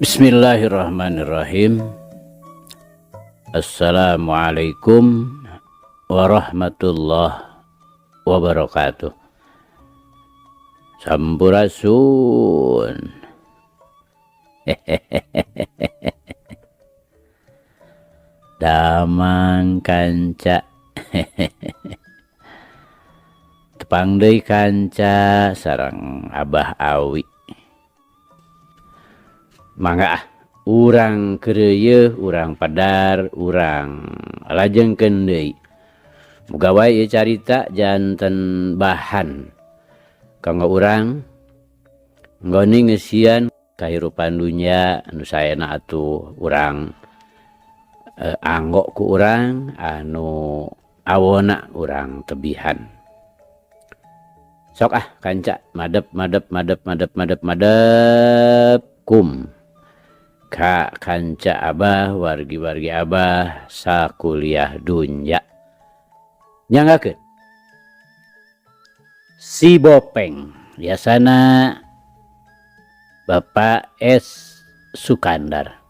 Bismillahirrahmanirrahim. Assalamualaikum warahmatullahi wabarakatuh. Sampurasun. Damang kanca. Tepang deui kanca sareng Abah Awi. Mangga ah, urang keureuyeung, urang padar, urang lajengkeun deui. Muga wae ieu carita janten bahan kanggo urang nggoni ngeusian kahirupan dunya anu saena atuh urang anggo ku urang anu awona urang tebihan. Sok ah kanca madep madep madep madep madep madep kum ka kanca abah wargi-wargi abah sakuliah dunya. Nyanggakeun si Bopeng biasana Bapak S Sukandar.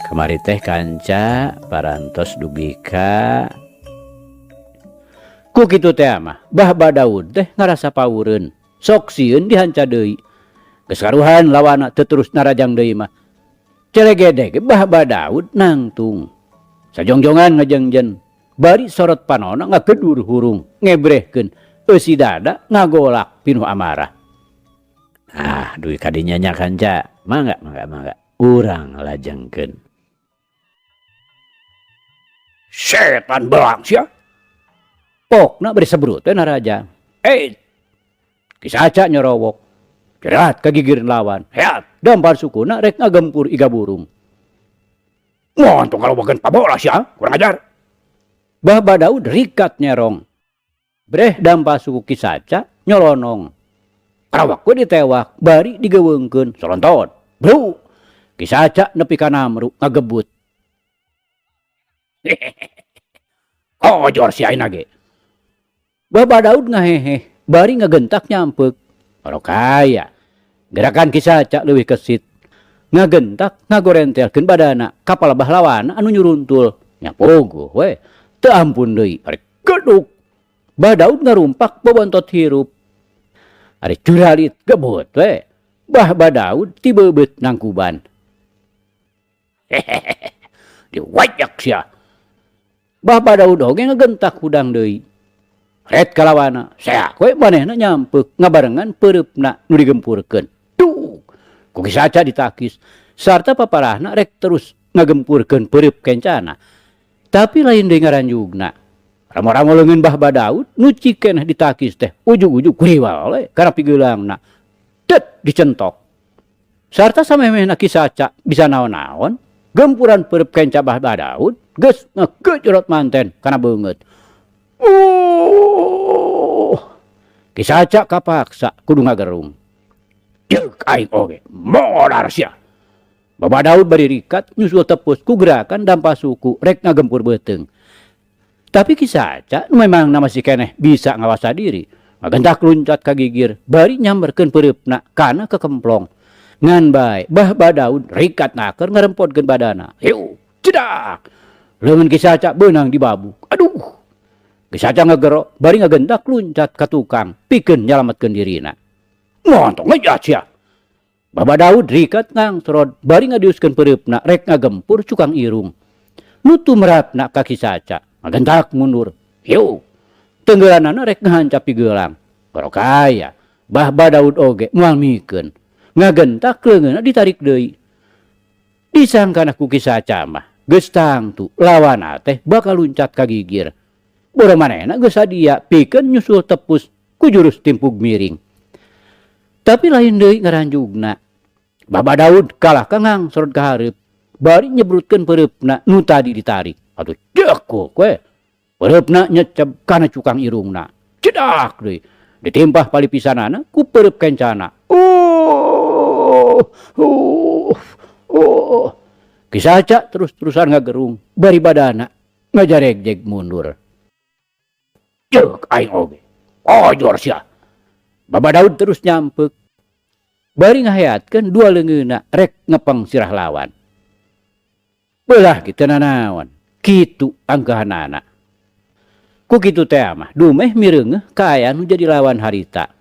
Kamari teh kanca parantos dugi ka ku kitu teh mah Bah Badaud teh ngarasa paureun sok sieun dihanca deui geus karuhan lawana teu terus narajang deui mah celegedeg Bah Badaud nangtung sajongjongan ngajengjen bari sorot panona ngagedur hurung ngebrehkeun eusi dada ngagolak pinuh amarah. Ah duwi kadinya nya kanca mangga mangga mangga urang lajengkeun. Setan belang sia. Pokna bari sebrut teh naraja. Kisaca nyorowok. Jerat kagigireun lawan. Heat, dampar sukuna rek ngagempur iga burung. Montong kalobakeun pabola sia, kurang ajar. Bah Badaud rikat nyerong. Breh dampar suku Kisaca nyolonong. Karawak we ditewak, bari digeweungkeun solontot. Bru. Kisaca nepi ka namru ngagebut. Kojor si aing ge. Bah Daud ngaheheh, bari ngagentak nyampeuk. Kaya gerakan Kisaca leuwih kesit. Ngagentak ngagorentelkeun badana kapal bahlawana anu nyuruntul. Nya pogoh we, teu ampun deui, ari geduk. Bah Daud ngarumpak bobontot hirup. Ari curalit gebut we. Bah Daud tibebeut nangkuban. Diwajak sia. Bah Daud oge ngagentak hudang deui. Ret kalawana, seak we manehna nyampeuk ngabarengan peureupna nu digempurkeun. Duh, ku Kisaca ditakis sarta paparahna rek terus ngagempurkeun peureub kencana. Tapi lain deui ngaranjugna. Ramo-ramo leungeun Bah Daud nu cikeneh ditakis teh ujug-ujug kuriwal we kana pigeulangna. Det dicentok. Sarta samemehna Kisaca bisa naon-naon, gempuran peureub kenca Bah Daud geus ngegejrot manten kana beungeut. Kisaca kapaksa kudu ngagerung. Jeung aing oge modar sia. Baba Daud bari rikat nyusul tepus ku gerakan dampa suku rek ngagempur beuteung. Tapi Kisaca nu memang masih keneh bisa ngawasa diri, ngagentak luncat ka gigir bari nyamberkeun peureupna kana kekemplong. Ngan bae Bah Daud rikat naker ngarempodkeun badana. Hiu, cedak. Leungeun Kisaca beunang dibabuk. Aduh. Kisaca ngagero bari ngagentak luncat ka tukang pikeun nyalametkeun dirina. Montong ngejat sia. Baba Daud rikat ngangsrod bari ngadiuskeun peureupna rek ngagempur cukang irung. Nu tumrapna ka Kisaca ngagentak mundur. Hiu. Tenggelanana rek ngahancap pigelang. Gero kaya Bah Daud oge moal mikeun. Ngagentak leungeunna ditarik deui. Disangkana ku Kisaca mah Geus tangtu lawana teh bakal luncat ka gigir. Boro manehna geus sadia pikeun nyusul tepus ku jurus timpug miring. Tapi lain deui ngaranjugna. Baba Daud kalah ka ngangsorot ka hareup bari nyebrutkeun peureupna nu tadi ditarik. Atuh cekuk we. Peureupna nyeceb kana cukang irungna. Cedak deui. Ditimpah palipisanana ku peureub kencana. Oh. Ki Saca terus-terusan ngagerung bari badana ngajaregjeg mundur. Ceuk aing oge. Ojor sia. Baba Daud terus nyampek. Bari ngaheatkeun dua leungeunna rek ngepeng sirah lawan. Beulah kitu nanaon. Kitu anggahanana. Ku kitu teh mah dumeh mireungeuh kaayaan nu jadi lawan harita.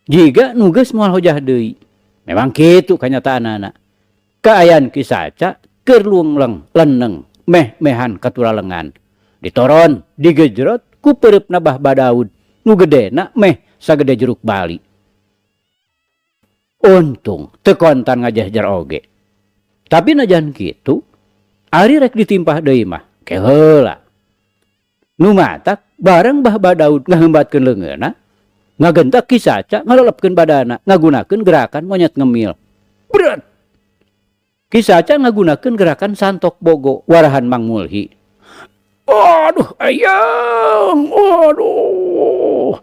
Jiga nu geus moal hojah deui. Memang kitu kanyataanana. Kaayaan Ki Saca keur lungleng leneng meh-mehan katulalengan. Ditoron, digejrot ku peureupna Bah Badaud nu gedena meh sagede jeruk bali. Untung teu kontan ngajehjer oge. Tapi najan kitu, ari rek ditimpah deui mah ke heula. Nu matak bareng Bah Badaud ngaheumbatkeun leungeunna, ngagentak Ki Saca ngalolepkeun badana, ngagunakeun gerakan monyet ngemil. Berat. Ki Saca ngagunakeun gerakan santok bogo warahan Mang Mulhi. Aduh ayang, aduh.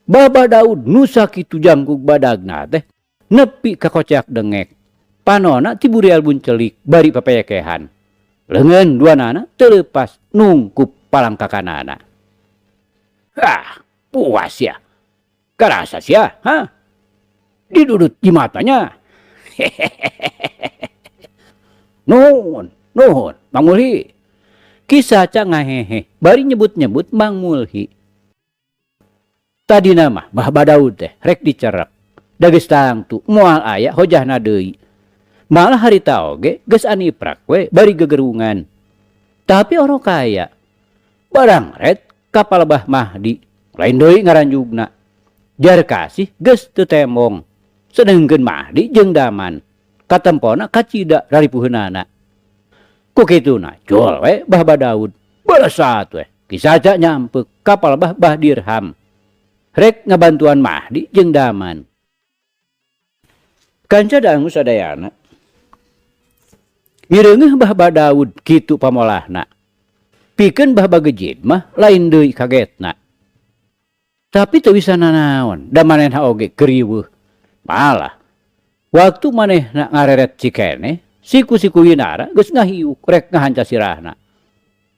Bah Badaud nu sakitu jangkug badagna teh nepi ka koceak dengek. Panona tiburial buncelik bari papekehan. Leungeun duanana teu leupas nungkup palangkakanana. Ah, puas ya. Karasa sia, ha? Didudut di matanya. Nuhun, nuhun, Mang Mulhi. Ki Saca ngahehe, bari nyebut-nyebut Mang Mulhi. Tadina mah Bah Badaud teh rek dicerek. Da geus tangtu moal aya hojahna deui. Malah harita oge geus aniprak we bari gegerungan. Tapi orang kaya barang ret kapal Bah Mahdi lain deui ngaranjugna. Jar kasih geus teu tembong. Sedengkeun Mahdi jeung Daman. Katempona kacida raripuheunana. Ku kituna jol we Bah Badaud. Balesat we. Ki Saca nyampek kapal Bah Bah Dirham. Rek ngabantuan Mahdi jeung Daman. Kanca dangu sadayana. Mireungeuh Bah Badaud kitu pamolahna. Pikeun Bah Bagejid mah lain deui kagetna. Tapi teu bisa nanaon, da manehna oge keriweuh. Malah waktu manehna ngareret cikene, siku-siku Winara geus ngahiuk rek ngahanca sirahna.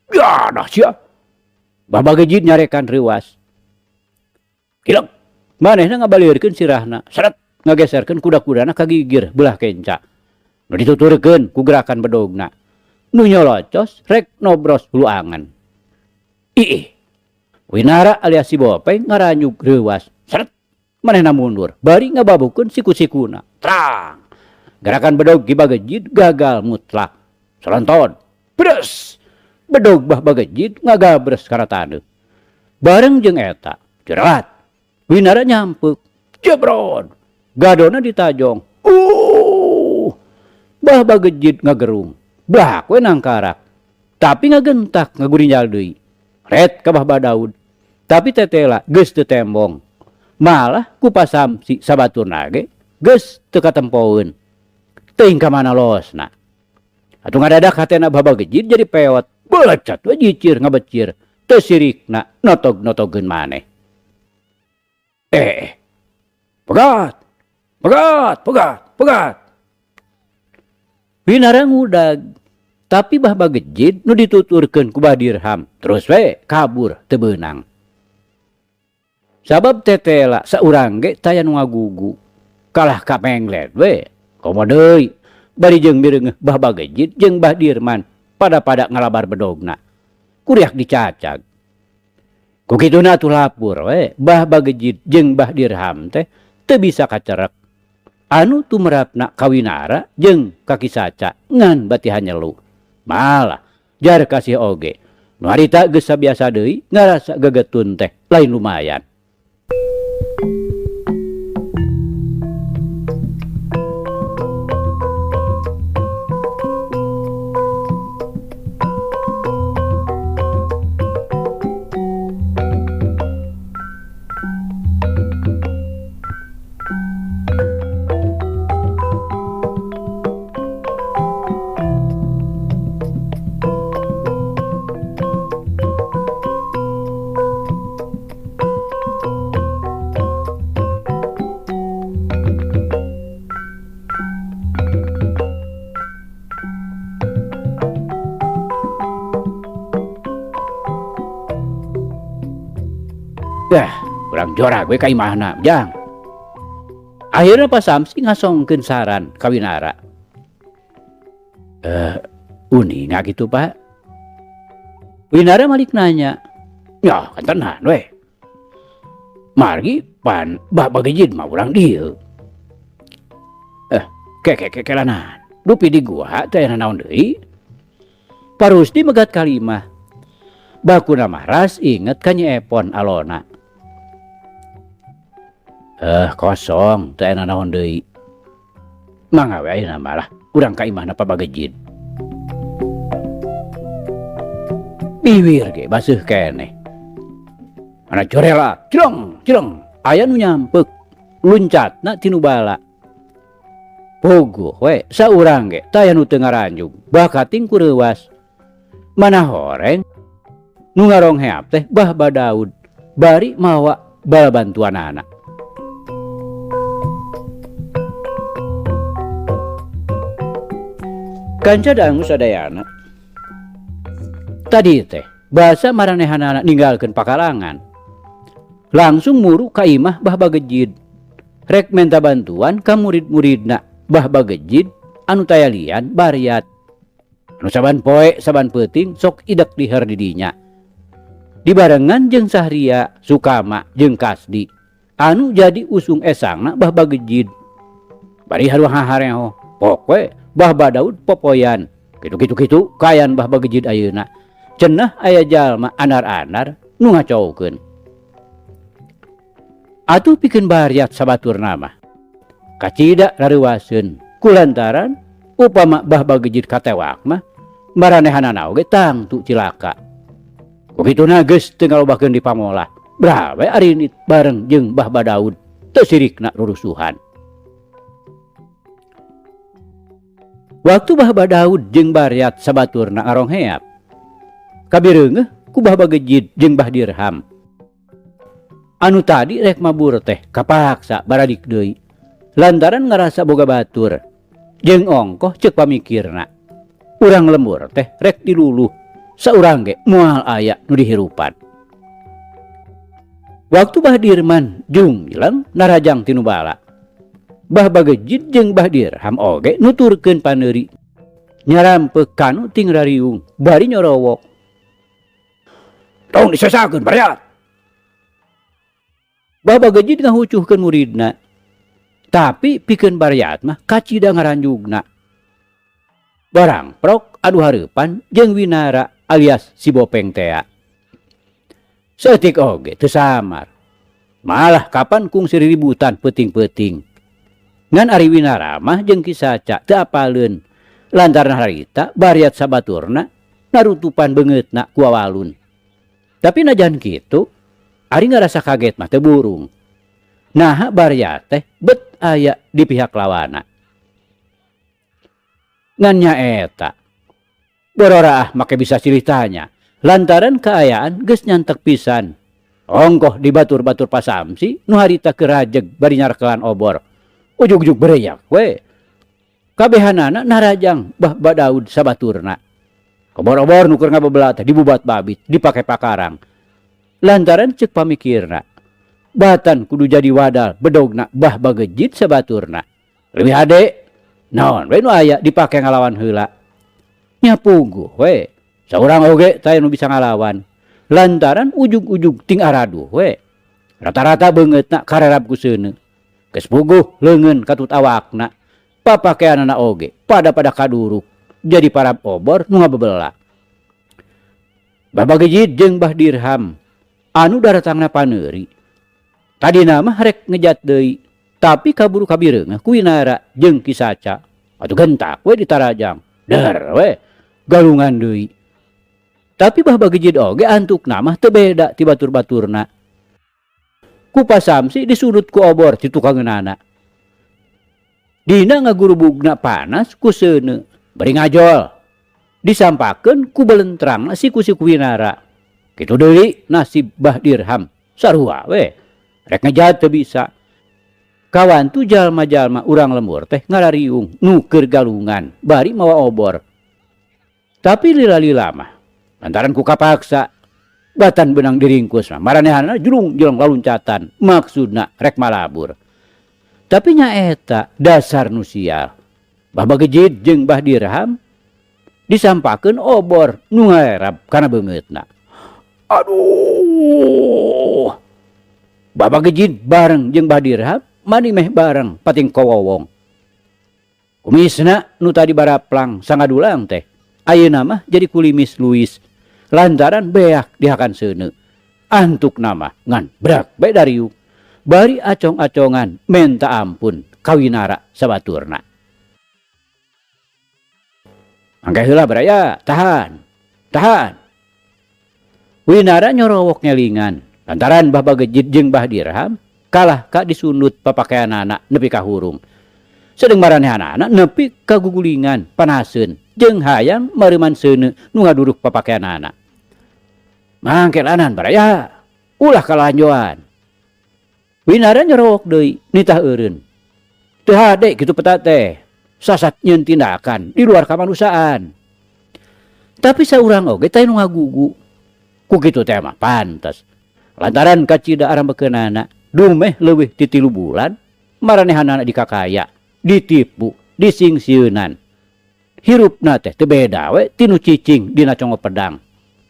Ya dah sia. Bah Bagejid nyarekan reuas. Kilek manehna ngabalieurkeun sirahna, seret ngageserkeun kuda-kudana ka gigir belah kenca. Nu dituturkeun ku gerakan bedogna. Nu nyolocos rek nobros hulu angan. Ih. Winara alias si Bopeng ngaranyug reuas. Seret manehna mundur, bari ngababukeun siku-sikuna. Trang. Gerakan bedog Ki Bagejid gagal mutlak. Solonton. Bres. Bedog Bah Bagejid ngagabres kana taneuh. Bareng jeung eta, jerat. Winara nyampek. Jebrod. Gadona ditajong. Bah Bagejid ngagerung. Blak we nangkarak. Tapi ngagentak ngagurinjal deui. Ret ka Bah Badaud. Tapi tetela geus teu tembong. Malah ku pasamsi sabaturna ge geus teu katempoeun. Teuing ka mana losna. Atuh ngadadak hatena Bah Bagejid jadi peot. Belecat we jicir ngabecir. Teu sirikna notog-notogeun maneh. Pegat. Pegat, pegat, pegat. Winara ngudag. Tapi Bah Bagejid nu dituturkeun ku Bah Dirham terus we kabur teu beunang. Sabab tetela saurang ge taya nu ngagugu. Kalah ka menglet we. Komo deui bari jeung mireungeuh Bah Bagejid jeung Bah Dirman pada-pada ngalabar bedogna. Kuriak dicacag. Ku kituna atuh lapur we Bah Bagejid jeung Bah Dirham teh teu bisa kacerek. Anu tumerapna ka Winara jeung ka Ki Saca ngan bati hanyelu. Malah jar kasih oge. Nu harita geus sabiasa deui ngarasa gegetun teh lain lumayan. Dah, urang jorag we ka imahna, Jang. Akhirna Pak Samsi ngasongkeun saran ka Winara. Uninga kitu, Pak? Winara malik nanya. Ya, kantenan we. Margi pan Bah Bagejid mah urang dieu. Ke ke ke kelanan. Dupi di gua teh aya naon deui? Pak Rusdi megat kalimah. Bakuna maras inget ka Nyi Epon alona. Kosong teu aya nanaon deui. Mangga we ayeuna mah lah urang ka imahna Pak Bagejid. Biwir ge baseuh keneh. Ana jorela, jreng jreng aya nu nyampek luncatna tinu bala. Puguh we saurang ge taya nu teu ngaranjug bakating ku reuwas. Mana horeng nu ngarongheap teh Bah Badaud bari mawa bala bantuanana. Kanca dangu sadayana. Tadi teh basa maranehanana ninggalkeun pakalangan. Langsung muru ka imah Bah Bagejid. Rek menta bantuan ka murid-muridna Bah Bagejid anu tayalian bariat. Anu saban poe saban peuting sok idek liher di dinya. Dibarengan jeung Sahria, Sukama jeung Kasdi anu jadi usung esangna Bah Bagejid. Bari haruang hahareho, pok we Bah Badaud popoyan. Kitu-kitu kitu kayan Bah Bagejid ayeuna. Cenah aya jalma anar-anar nu ngacaukeun. Atuh pikeun bariat sabaturna mah. Kacida rareuwaseun kulantaran upama Bah Bagejid katewak mah maranehanana oge tangtu cilaka. Kukituna geus teu ngalobakeun di pamolah. Brawe arinit bareng jeung Bah Badaud teu sirikna rurusuhan. Waktu Bah Badaud jeung bariat sabaturna ngarongheap, kabireungeuh ku Bah Bagejid jeung Bah Dirham. Anu tadi rek mabur teh kapaksa baradik deui lantaran ngarasa boga batur jeung ongkoh ceuk pamikirna. Urang lembur teh rek diluluh saurang ge moal aya nu dihirupan. Waktu Bah Dirman junggilang narajang tinu bala. Bah Bagejid jeung Bah Dirham oge nuturkeun paneuri. Nyarampek kanu ting rariung bari nyorowok. Tong disesakeun bariat. Bah Bagejid ngahucuhkeun muridna. Tapi pikeun bariat mah kacida ngaranjugna. Barang prok adu hareupan jeung Winara alias si Bopeng tea. Saeutik oge teu samar. Malah kapan kungsi riributan peuting-peuting. Ngan ari Winara mah jeung Ki Saca teu apaleun. Lantaran harita bariat sabaturna narutupan beungeutna ku awalun. Tapi najan kitu ari ngarasa kaget mah teu burung. Naha bariat teh bet aya di pihak lawana. Ngan nyaeta bororaah make bisa silih tanya lantaran kaayaan geus nyantek pisan. Ongkoh di batur-batur pasamsi nu harita keur rajeg bari nyarkelan obor. Ujug-ujug bereyak we. Kabehanana narajang Bah Badaud sabaturna. Obor-obor nu keur ngabebela teh dibubat babit dipake pakarang. Lantaran ceuk pamikirna batan kudu jadi wadal bedogna Bah Bagejid sabaturna. Leuwih hade naon we nu aya dipake ngalawan heula. Nya puguh we saurang oge taya nu bisa ngalawan. Lantaran ujug-ujug ting araduh we. Rata-rata beungeutna karerab ku seuneu. Geus puguh leungeun katut awakna. Papakeanana oge pada-pada kaduruk jadi parab obor nu ngabebela. Bah Bagejid jeung Bah Dirham anu daratangna paneuri. Tadina mah rek ngejat deui, tapi kaburu kabireungeuh ku Winara jeung Ki Saca. Atuh gentak we ditarajang. Der we galungan deui. Tapi Bah Bagejid oge antukna mah teu beda ti batur-baturna. Ku pasamsi disudut ku obor ti tukangeunana. Dina ngagurubugna panas ku seuneu bari ngajol. Disampakeun ku belentrangna siku-siku Winara. Kitu deui nasib Bah Dirham sarua we. Rek ngejat teu bisa. Kawantu jalma-jalma urang lembur teh ngarariung nu keur galungan bari mawa obor. Tapi lila-lila mah lantaran ku kapaksa Batan beunang diringkus mah maranehanana julung jeleng laluncatan maksudna rek malabur. Tapi nyaeta dasar nu sial. Bah Bagejid jeung Bah Dirham disampakeun obor nu ngalerab kana beungeutna. Aduh. Bah Bagejid bareng jeung Bah Dirham mani meh bareng pating kowowong. Kumisna nu tadi baraplang sangadulang teh ayeuna mah jadi kulimis luis lantaran beak dihakan seuneu. Antukna mah ngan brak bae dariuk. Bari acong-acongan menta ampun kawinara sabaturna. Mangke heula baraya, tahan. Tahan. Winara nyorowok ngelingan lantaran Bah Bagejid jeung Bah Dirham kalah ka disundut papakaeanana nepi ka hurung. Sedeng maranehanana nepi ka gugulingan panaseun jeung hayang mareuman seuneu nu ngaduruk papakaeanana. Mangke lanan baraya, ulah kalanjoan. Winara nyorowok deui nitah eureun. Teu hade kitu peta teh. Sasat nyeun tindakan di luar kamanusiaan. Tapi saurang oge teh nu ngagugu. Ku kitu teh mah pantes. Lantaran kacida arambekeunana dumeh leuwih ti 3 bulan maranehanana dikakaya, ditipu, disingsieunan. Hirupna teh teu beda we ti nu cicing dina congo pedang.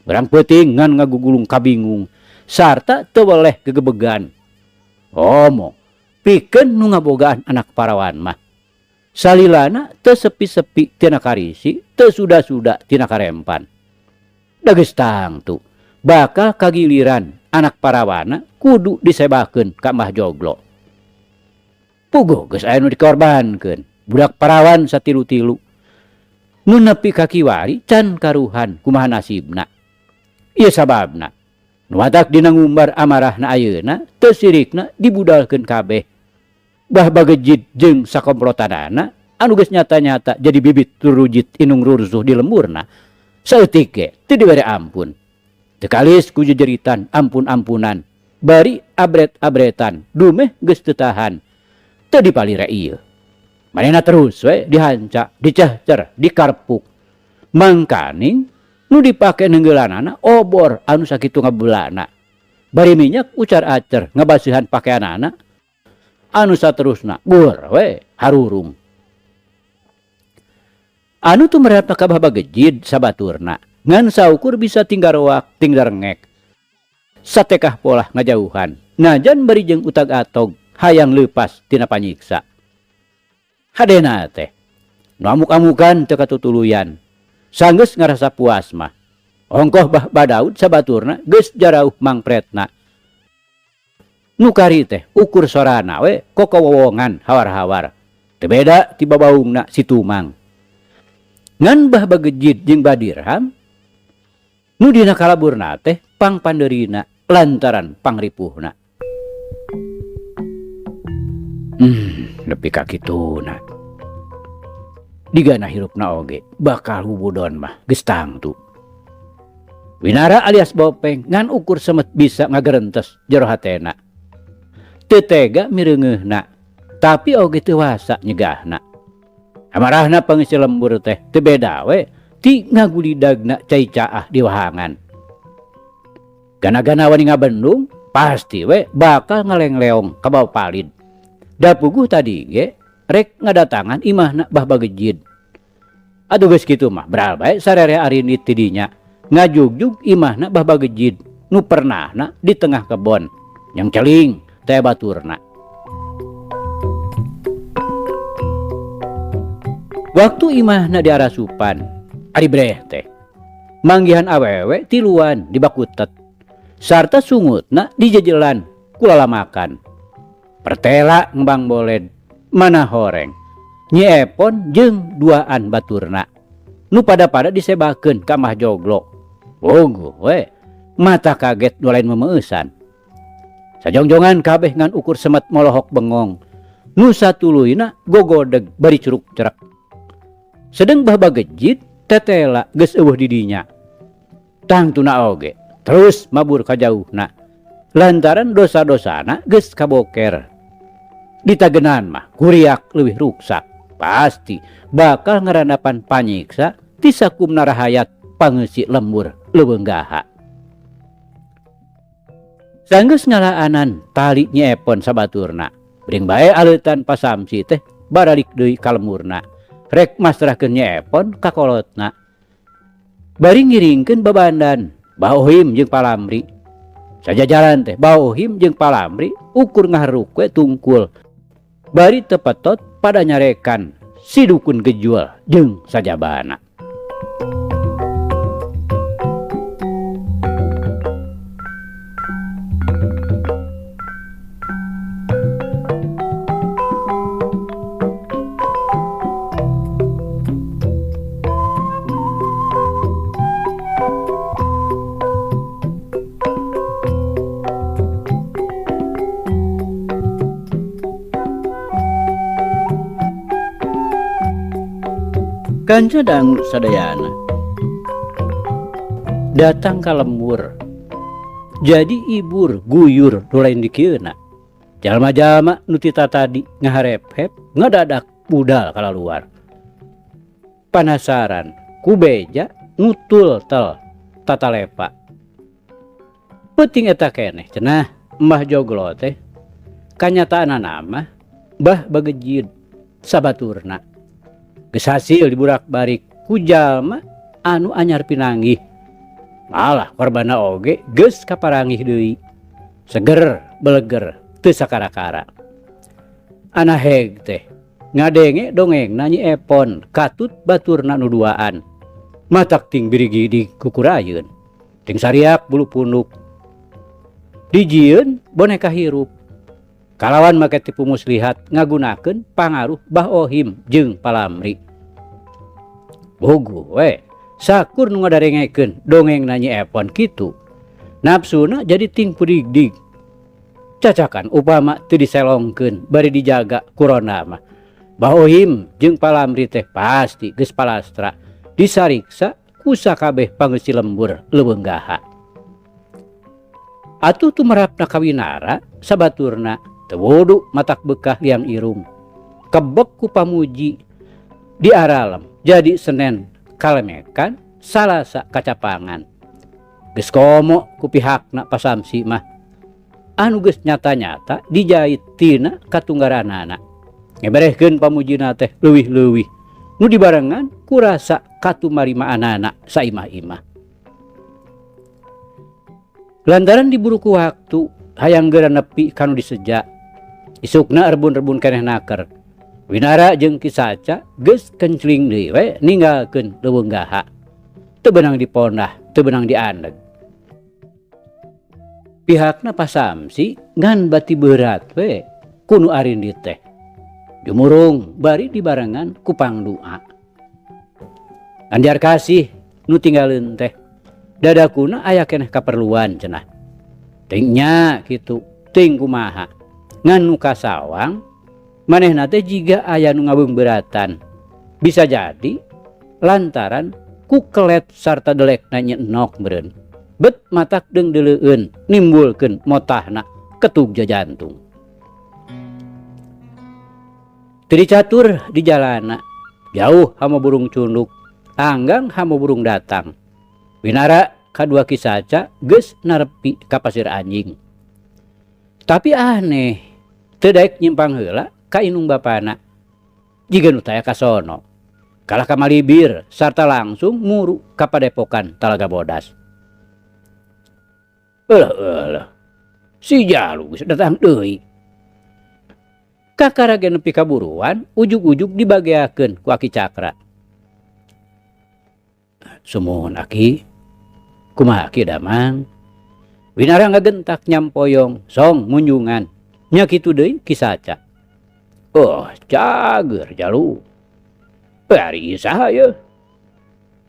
Berang peuting ngan ngagugulung kabingung sarta teu weleh gegebegan. Omo, pikeun nu ngabogaan anak parawan mah. Salilana teu sepi-sepi tina karisi, teu suda-suda tina karempan. Da geus tangtu, bakal kagiliran anak parawana kudu disebakeun ka Mbah Joglo. Puguh geus aya nu dikorbankeun, budak parawan satilu-tilu. Nu nepi ka kiwari can karuhan kumaha nasibna. Ieu sababna. Nu matak dina ngumbar amarahna ayeuna teu sirikna dibudalkeun kabeh. Bah Bagejid jeung sakomplotanana anu geus nyata-nyata jadi bibit turujit inung rursuh di lemburna. Saeutik ge teu dibere ampun. Teu kalis ku jejeritan ampun-ampunan. Bari abret-abretan dumeh geus teu tahan. Teu dipalire ieu. Manehna terus we dihanca, dicehcer, dikarpuk. Mangkaning nu dipake neunggelanana obor anu sakitu ngabelana. Bari minyak ucar-acer ngabasihan pakeanana anu saterusna gur we harurung. Anu tumerep ka Bah Bagejid sabaturna ngan saukur bisa tinggal roak tinggal rengek. Satekah polah ngajauhan najan bari jeung utag atog hayang leupas tina panyiksa. Hadena teh nu amuk-amukan teu katutuluyan. Sanggeus ngarasa puas mah. Ongkoh Bah Badaud sabaturna geus jarauh mangpretna. Nu kari teh ukur sorana we kokowowongan hawar-hawar. Teu beda ti babaungna si Tumang. Ngan Bah Bagejid jeung Bah Dirham nu dina kalaburna teh pangpandeurina lantaran pangripuhna. Nepi ka kituna. Digana hirupna oge bakal hubudon mah geus tangtu. Winara alias Bopeng ngan ukur semet bisa ngagerentes jero hatena. Teu tega mireungeuhna, tapi oge teu wasa nyegahna. Amarahna pangisi lembur teh teu beda we ti ngagulidagna cai caah di wahangan. Gana-gana wani ngabendung pasti we bakal ngalengleong ka bawa palid. Da puguh tadi ge rek ngadatangan imahna Bah Bagejid. Aduh geus kitu mah beral bae sarere arindit ti dinya. Ngajugjug imahna Bah Bagejid nu pernahna di tengah kebon yang celing teh baturna. Waktu imahna diarasupan ari breh teh manggihan awewe tiluan di bakutet sarta sungutna dijejelan kulalamakan. Pertela ngembang boled mana horeng Nyi Epon jeung duaan baturna nu pada-pada disebakeun ka Mbah Joglo. Bogoh we mata kaget nu lain memeusan. Sajongjongan kabeh ngan ukur semet molohok bengong nu satuluyna gogodeg bari curuk cerek. Sedeng Bah Bagejid tetela geus eueuh di dinya. Tangtuna oge terus mabur ka jauhna lantaran dosa-dosana geus kaboker. Ditagenan mah kuriak leuwih ruksak pasti bakal ngarandapan panyiksa ti sakumna rahayat pangeusi lembur leuweung gaha. Sanggeus ngalaanan tali Nyi Epon sabaturna. Bring bae aleutan Pa Samsi teh baralik deui ka lemurna. Rek masrahkeun Nyi Epon ka kolotna. Bari ngiringkeun babandan Bah Ohim jeung Palamri. Sajajaran teh Bah Ohim jeung Palamri ukur ngaharuk we tungkul. Bari tepetot pada nyarekan si dukun gejual jeung sajabana. Kanca dangu sadayana datang ka lembur jadi ibur guyur nu lain dikieuna. Jalma-jalma nu ti tatadi ngaharep-hep ngadadak budal kalaluar. Panasaran ku beja ngutul tel tatalepa. Peuting eta keneh cenah Mbah Joglo teh kanyataanana mah Mbah Bagejid sabaturna. Geus hasil diburak-barik ku jalma anu anyar pinanggih. Malah korbanna oge geus kaparanggih deui. Seger beleger teu sakara-kara. Anaheg teh ngadenge dongengna Nyi Epon katut baturna nu duaan. Matak ting birigidig kukurayeun. Ting sariak bulu punduk. Dijieun boneka hirup. Kalawan make tipu muslihat ngagunakeun pangaruh Bah Ohim jeung Palamri. Bogo we sakur nu ngadarengekeun dongengna Nyi Epon kitu. Nafsuna jadi ting pudigdig. Cacakan upama teu diselongkeun bari dijaga ku ronda mah. Bah Ohim jeung Palamri teh pasti geus palastra disariksa ku sakabeh pangeusi lembur leuweung gaha. Atuh tumerapna kawinara sabaturna teu wudu matak bekah liang irung. Kebek ku pamuji di aralem jadi Senen kalemekan Salasa kacapangan. Geus komo ku pihakna Pasamsi mah. Anu geus nyata-nyata dijait tina katunggaranana. Ngeberehkeun pamujina teh leuwih-leuwih. Nu dibarengan ku rasa katumarimaanana saimah-imah. Lantaran diburu ku waktu hayang geura nepi kanu diseja. Isukna rebun-rebun keneh naker. Winara jeung Ki Saca geus kencling deui we ninggalkeun leuweung gaha. Teu beunang dipondah, teu beunang diandeg. Pihakna Pasamsi ngan bati beurat we ku nu arindi teh. Jumurung bari dibarengan ku pangdua. Anjar kasih nu tinggaleun teh. Dadakuna aya keneh kaperluan cenah. Teuing nya kitu, teuing kumaha. Ngan nu kasawang manehna teh jiga aya nu ngabeungbeuratan. Bisa jadi lantaran ku kelet sarta delekna Nyi Enok meureun. Bet matak deung-deuleueun nimbulkeun motahna ketug jajantung. Teu dicatur di jalana, jauh hama burung cunduk, anggang hama burung datang. Winara kadua Ki Saca geus narepi ka pasir anjing. Tapi aneh, teu daek nyimpang heula ka indung bapana. Jiga nu taya ka sono. Kalah ka malibir sarta langsung muru ka padepokan Talaga Bodas. Eulah eulah. Si Jalu geus datang deui. Kakara ge nepi kaburuan, ujug-ujug dibageakeun ku Aki Cakra. Sumuhun Aki, kumaha Aki damang? Winara ngagentak nyampoyong, song munjungan. Nya kitu deui Ki Saca. Oh, cager Jalu. Ari saha yeuh?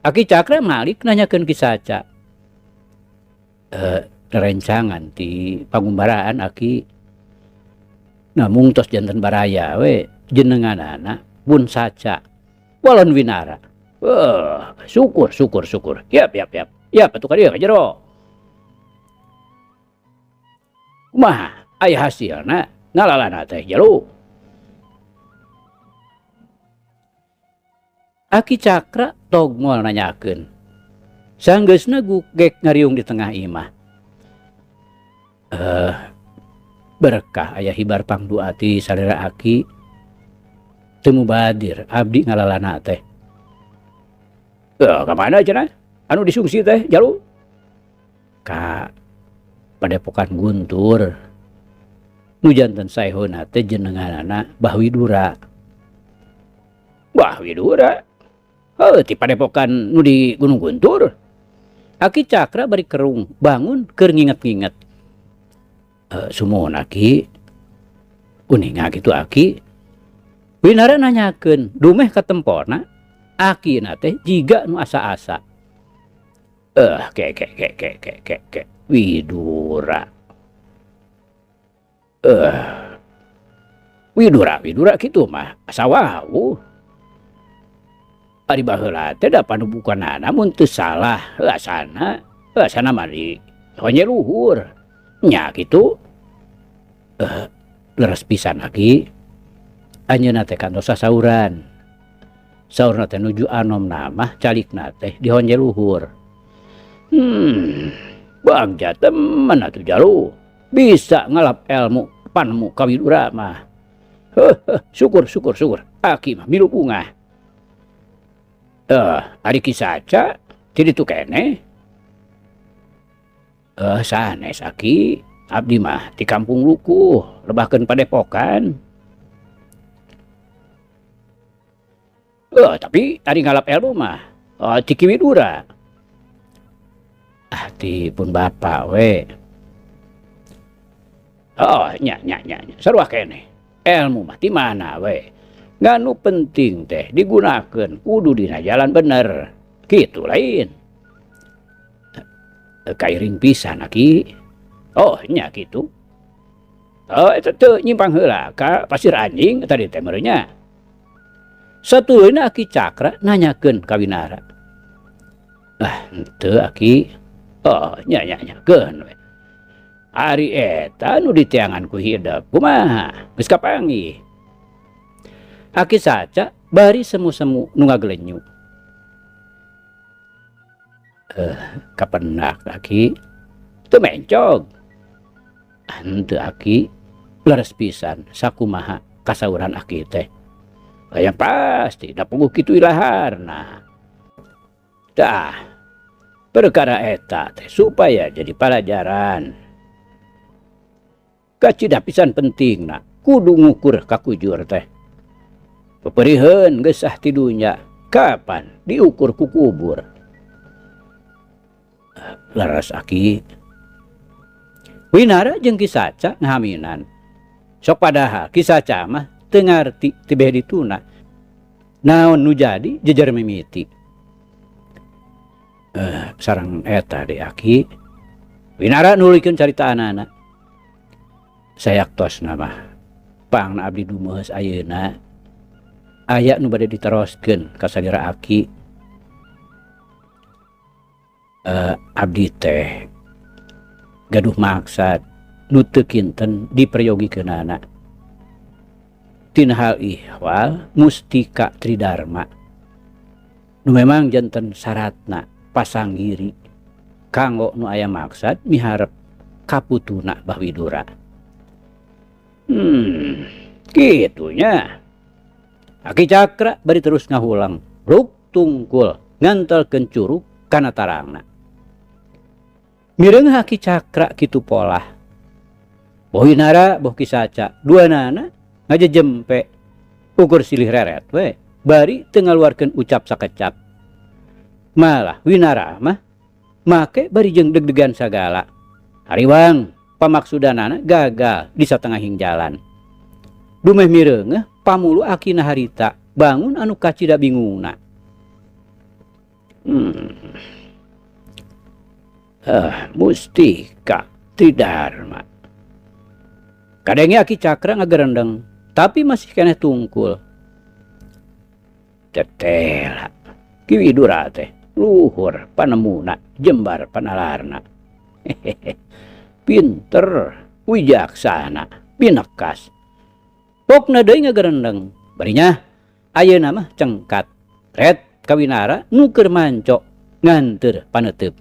Aki Cakra malik nanyakeun Ki Saca. Rencangan ti pangumbaraan Aki. Namung tos janten baraya we jenenganana pun Saca. Walon Winara. Syukur syukur syukur. Yap yap yap. Yap atuh ka dieu ka jero. Kumaha aya hasilna ngalalana teh Jalu. Aki Cakra togmol nanyakeun. Sanggeusna gugek ngariung di tengah imah. Berkah aya hibar pangdua ti salira aki teu mubadir abdi ngalalana teh. Ka mana cenah anu disungsi teh jalu? Ka Padepokan Guntur nu janten saehona teh jenenganana Bah Widura. Bah Widura? Heuh ti padepokan nu di Gunung Guntur. Aki Cakra bari kerung bangun keur nginget-nginget. Sumuhun aki, uninga kitu aki. Winara nanyakeun dumeh katempona akina teh jiga nu asa-asa. Ke ke ke ke ke ke ke Widura. Widura Widura kitu mah asa wawuh. Ari baheula teh da panubukanana mun teu salah heuh asana, heuh asana mah di honje luhur. Nya kitu. Leres pisan aki. Anjeunna teh kantos sasauran. Saurna teh nuju anomna mah calikna teh di honje luhur. Bagja temen atuh jalu. Bisa ngalap ilmu panemu ka Widura mah. Heuh, heuh, syukur syukur syukur. Aki mah milu bungah. Ari Ki Saca ti ditu keneh. Sanes aki, abdi mah ti kampung Lukuh, lebahkeun padepokan. Tapi ari ngalap ilmu mah ti Ki Widura. Ah, ti pun bapa we. Oh, nya nya nya nya, sarua keneh. Ilmu mah ti mana we. Ngan nu penting teh digunakeun kudu dina jalan bener. Kitu lain. Kairing pisan aki. Oh, nya kitu. Oh, eta teu nyimpang heula ka pasir anjing tadi teh meureun nya. Satuluyna Aki Cakra nanyakeun ka Winara. Ah, henteu aki. Oh, nya nya nya keun we. Ari eta nu diteangan ku hidep kumaha? Geus kapanggih. Aki Saca bari semu-semu nu ngagelenyu. Kapenak aki teu mencog. Henteu aki leres pisan sakumaha kasauran aki teh. Hayang pasti da puguh kitu ilaharna. Tah, perkara eta teh supaya jadi palajaran. Kacida pisan pentingna kudu ngukur kakujur teh. Peperiheun geus sah ti dunya, kapan diukur ku kubur. Leres aki. Winara jeung Ki Saca ngahaminan. Sok padahal Ki Saca mah teu ngarti tibeh dituna. Naon nu jadi jejer mimiti. Sareng eta deui aki. Winara nuluykeun caritaanana. Sayaktosna mah pangna abdi dumeus ayeuna aya nu bade diteroskeun ka salira aki. Abdi teh gaduh maksad nu teu kinten diperyogikeunana. Tina hal ihwal mustika Tridharma nu memang janten syaratna pasanggiri kanggo nu aya maksad miharep kaputuna Bah Widura. Kitunya. Aki Cakra bari terus ngahulang, ruk tungkul ngantelkeun curug kana tarangna. Mireung Aki Cakra kitu polah. Boh Winara boh Ki Saca, duanana ngajejempe ukur silih reret we, bari teu ngaluarkeun ucap sakecap. Malah Winara mah make bari jeung deg-degan sagala. Hariwang pamaksudanana gagal di satengahing jalan. Dumeh mireungeuh pamulu akina harita bangun anu kacida bingungna. Mustika Tridharma. Kadenge Aki Cakra ngagerendeng tapi masih keneh tungkul. Tetela Ki Widura teh luhur panemuna jembar panalarna. Pinter, wijaksana, pinekas. Pokna deui ngagerendeng. Barinya ayeuna mah cengkat. Ret kawinara nu keur manco nganteur paneuteup.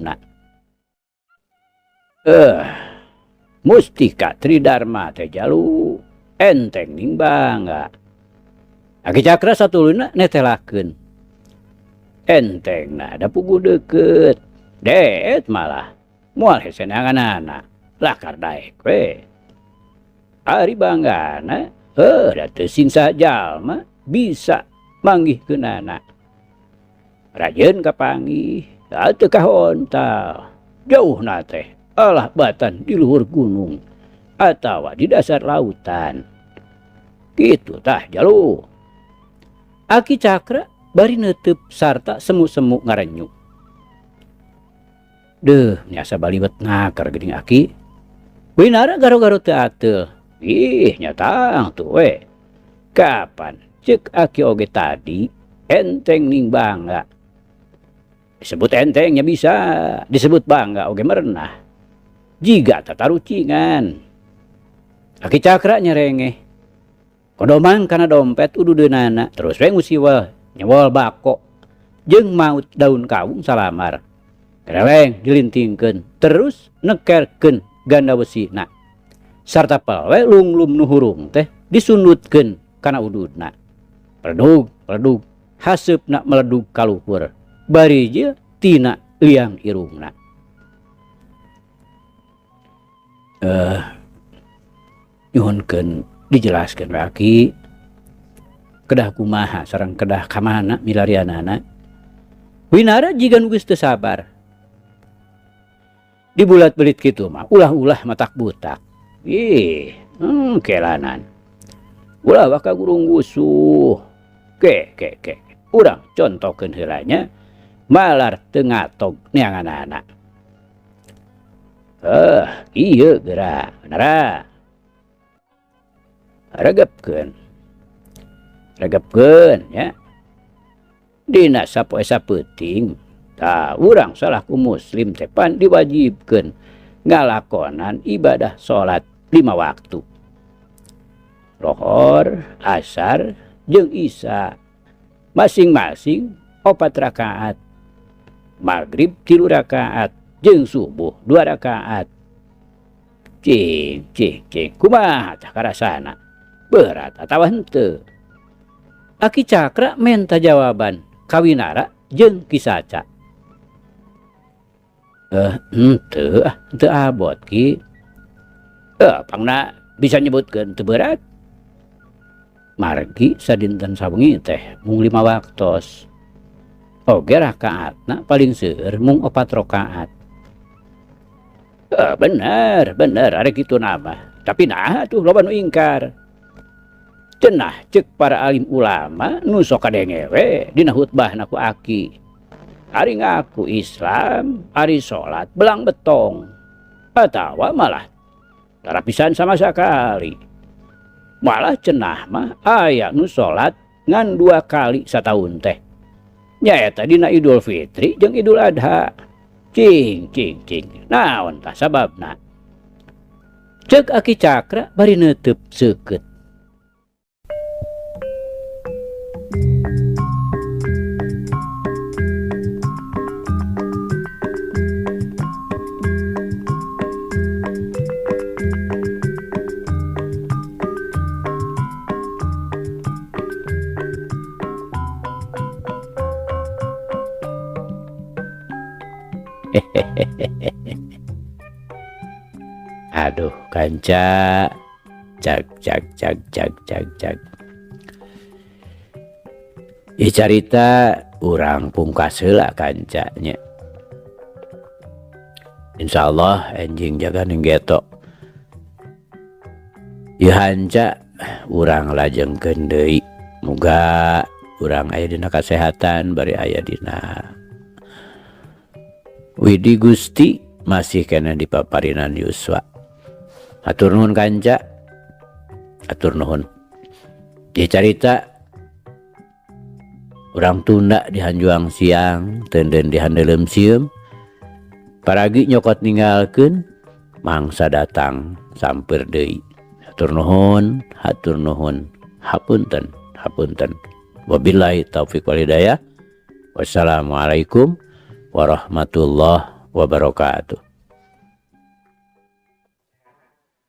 Mustika Tridharma teh jalu enteng ning bangga. Aki Cakra satuluyna netelakeun. Entengna da puguh deukeut. Deet malah moal hese neanganana lakar daek we. Ari banggana heuh da teu sing saha jalma bisa manggihkeunana. Rajeun kapanggih teu kahontal jauhna teh alah batan di luhur gunung atawa di dasar lautan. Kitu tah jalu. Aki Cakra bari neuteub sarta semu-semu ngarenyu. Deuh nya asa baliwet naker geuning aki. Winara garo-garo teu ateul. Ih nya tangtu we. Kapan ceuk aki oge tadi enteng ning bangga. Disebut enteng nya bisa, disebut bangga oge merenah. Jiga tatarucingan. Aki Cakra nyerengeh. Kodomang kana dompet ududeunana terus we ngusiwel nyewol bako jeung maut daun kawung salamar. Keleleng dilintingkeun terus nekerkeun ganda wesina. Sarta pelwe lunglum nu hurung teh disundutkeun kana ududna. Peledug, peledug, haseupna meledug ka luhur. Bari je tina liang irungna. Nyuhunkeun dijelaskeun we aki. Kedah kumaha sareng kedah ka mana milarianana. Winara jiga nu geus teu sabar. Dibulat-belit kitu mah ulah-ulah matak butak. Ih, kelanan. Ulah waka gurung gusuh. Ke, ke, ke. Urang contohkeun heula nya malar teu ngatog neanganana. Ieu geura, Winara. Regepkeun. Regepkeun nya. Dina sapoe sapeuting tah urang salaku muslim teh pan diwajibkeun ngalakonan ibadah salat 5 waktu. Lohor, asar, jeung isya masing-masing 4 rakaat. Maghrib 3 rakaat jeung subuh 2 rakaat. Cing, cing, cing, kumaha tah karasana? Berat atawa henteu? Aki Cakra menta jawaban ka Winara jeung Ki Saca. Henteu, ah, henteu abot ki. Pangna bisa nyebutkeun teu berat. Margi sadinten sawengi teh mung 5 waktos. Oge rakaatna paling seueur mung 4 rakaat. Bener, bener ari kitu nama. Tapi naha tuh loba nu ingkar. Cenah ceuk para alim ulama nu sok kadenge we dina khutbahna ku aki. Ari ngaku Islam, ari salat belang betong. Atawa malah tarapisan sama sakali. Malah cenah mah aya nu salat ngan 2 kali sataun teh. Nyaeta dina Idul Fitri jeung Idul Adha. Cing, cing, cing. Naon tah sababna? Ceuk Aki Cakra bari neuteub seukeut. Aduh kanca, cag cag cag cag cag cag. Ieu carita urang pungkas heula kanca nya. Insyaallah enjing jaga ning geto. Ieu hanca urang lajengkeun deui. Muga urang aya dina kasehatan bari aya dina Widi Gusti masih kena di paparinan Yuswa. Hatur nuhun kanca. Hatur nuhun. Di carita urang tunda di hanjuang siang, tenden di handelem sieum. Paragi nyokot ninggalkeun, mangsa datang samper deui. Hatur nuhun, hatur nuhun. Hapunten, hapunten. Wabillahi taufik wal hidayah. Wassalamualaikum warahmatullahi wabarakatuh.